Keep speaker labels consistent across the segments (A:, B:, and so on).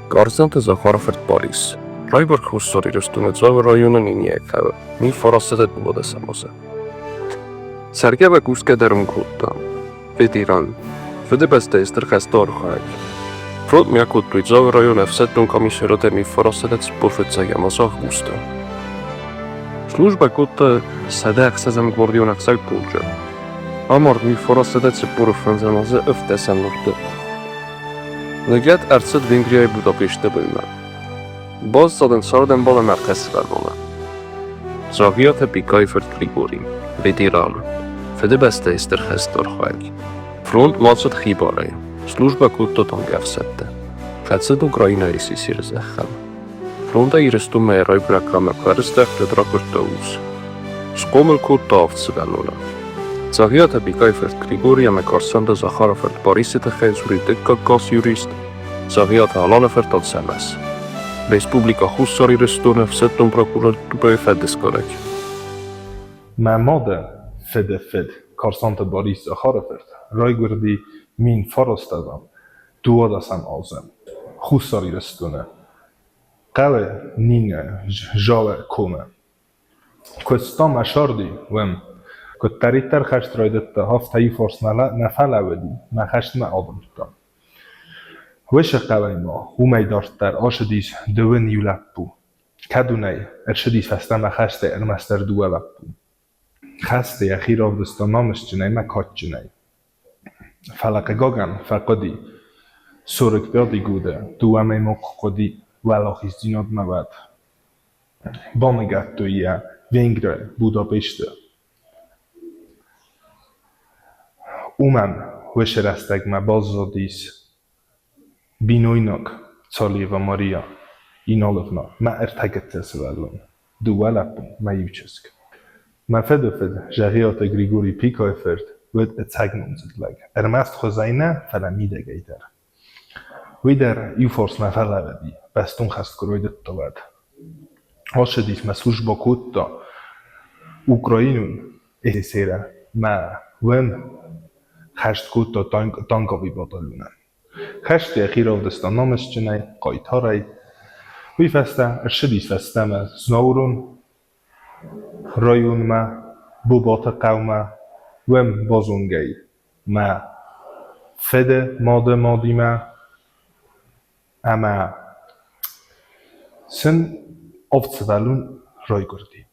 A: Карсанты Захары фырт Барис. Райгуырд Хуссар Ирыстоны Дзауы районы Нинийы хъӕуы, 1912 азы. Цӕргӕ ӕмӕ кусгӕ дӕр уым кодта. Ветеран. Фыдыбӕстӕйы Стыр хӕсты архайӕг. Фронтмӕ акодтой Дзауы районы ӕфсӕддон комиссариаты 1945 азы августы. Службӕ кодта 106 гвардион ӕфсӕг полчъы. Амард 1945 азы ӕвддӕсӕм норты. Ныгӕд ӕрцыд Венгрияйы Будапешты былмӕ. Баззад ын цардӕмбал ӕмӕ ӕртӕ сывӕллоны. Дзагъиаты Бикайы фырт Григорий, ветеран, Фыдыбӕстӕйы Стыр хӕсты архайӕг. Фронтмӕ ацыд хибарӕй, службӕ кодта танкӕфсӕдты. Хӕцыд Украинӕйы СССР-ы зӕххӕн. Фронтӕй Ирыстонмӕ йӕ райгуырӕн хъӕмӕ куы ӕрыздӕхт, уӕд ракуырдта ус. Схъомыл кодта авд сывӕллоны. Дзагъиаты Бикайы фырт Григорий ӕмӕ Карсанты Захары фырт Барисы тыххӕй дзуры дыккаг классы юрист Дзагъиаты Аланы фырт Ацӕмӕз. Республикӕ Хуссар Ирыстоны ӕфсӕддон прокуратурӕйы фӕдысгарӕг.
B: Мӕ мады фыды фыд Карсанты Барис Захары фырт райгуырди 1009 12 азы Хуссар Ирыстоны хъӕуы Нинӕ Залы комы. Куыста мӕ сӕрди уым. Куыддӕриддӕр хӕст райдыдта, афтӕ иуфарс нӕ фӕлӕууыди, мӕ хӕстмӕ адымдта. Уыцы хъӕуӕй ма уымӕй дарддӕр ацыдис дыууын иу лӕппу. Кӕдонӕй ӕрцыдис фӕстӕмӕ хӕстӕй ӕрмӕстдӕр дыууӕ лӕппу. Хӕсты йӕхи равдыста намысджынӕй мӕ кадджынӕй. Фӕлӕ, хъыгагӕн, фӕхъуыди. 45 годы дыууӕ мӕймӕ куы хъуыди уӕлахиздзинадмӕ, уӕд. Баныгӕдтой йӕ Венгрийы, Будапешты. Уымӕн уыцы рӕстӕгмӕ баззадис бинойнаг Цалиева Мария Иналовна мӕ ӕртӕ гыццыл сывӕллоны, дыууӕ лӕппу мӕ иу чызг. Мӕ фыдыфыд Зӕгъиаты Григорий Пикайы фырт уыд ӕцӕг номдзыд лӕг, ӕрмӕст хуызӕй нӕ, фӕлӕ мидӕгӕй дӕр. Уый дӕр иуфарс нӕ фӕлӕууыди, бӕстон хӕст куы райдыдта, уӕд. Ацыдис мӕ службӕ кодта Украинон ССР-ы мӕ уым хӕст кодта танковый батальонӕн. Хӕсты йӕхи равдыста намысджынӕй, хъайтарӕй. Уый фӕстӕ ӕрцыдис фӕстӕмӕ Знауырон районмӕ, Бобаты хъӕумӕ, уым базонгӕ и мӕ фыды мады мадимӕ ӕмӕ сын авд сывӕллон райгуырди.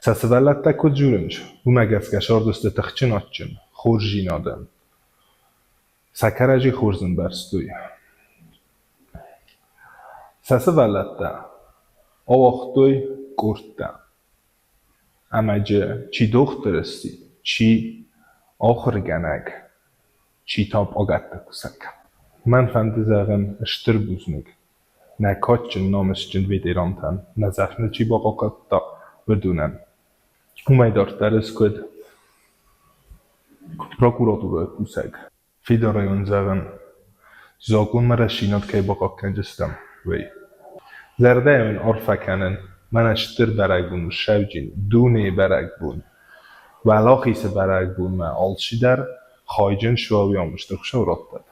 B: Сӕ сывӕллӕттӕ куыд дзурынц, уымӕ гӕсгӕ сардысты тыхджын адджын, хорздзинадӕн. Сӕ кӕрӕдзи хорз ӕмбӕрстой. Сӕ сывӕллӕттӕ ауагътой къордтӕ, ӕмӕ дзы чи дохтыр сси, чи ахуыргӕнӕг, чи та пъагӕтты кусӕг. Мӕн фӕнды зӕгъын стыр бузныг нӕ кадджын намысджын ветерантӕн, нӕ зӕхх ныл чи бахъахъхъӕдта, уыдонӕн. Уымӕй дарддӕр ӕз куыд прокуратурӕйы кусӕг, Фидарӕй уын зӕгъын, закъонмӕ рӕстдзинад кӕй бахъахъхъӕндзыстӕм, уый. Зӕрдӕйӕ уын арфӕ кӕнын, мӕнӕ стыр бӕрӕгбон у сӕвджын, дунейы бӕрӕгбон. Уӕлахизы бӕрӕгбонмӕ алчидӕр хайджын суа, уый ам стыр Хуыцау раттӕд.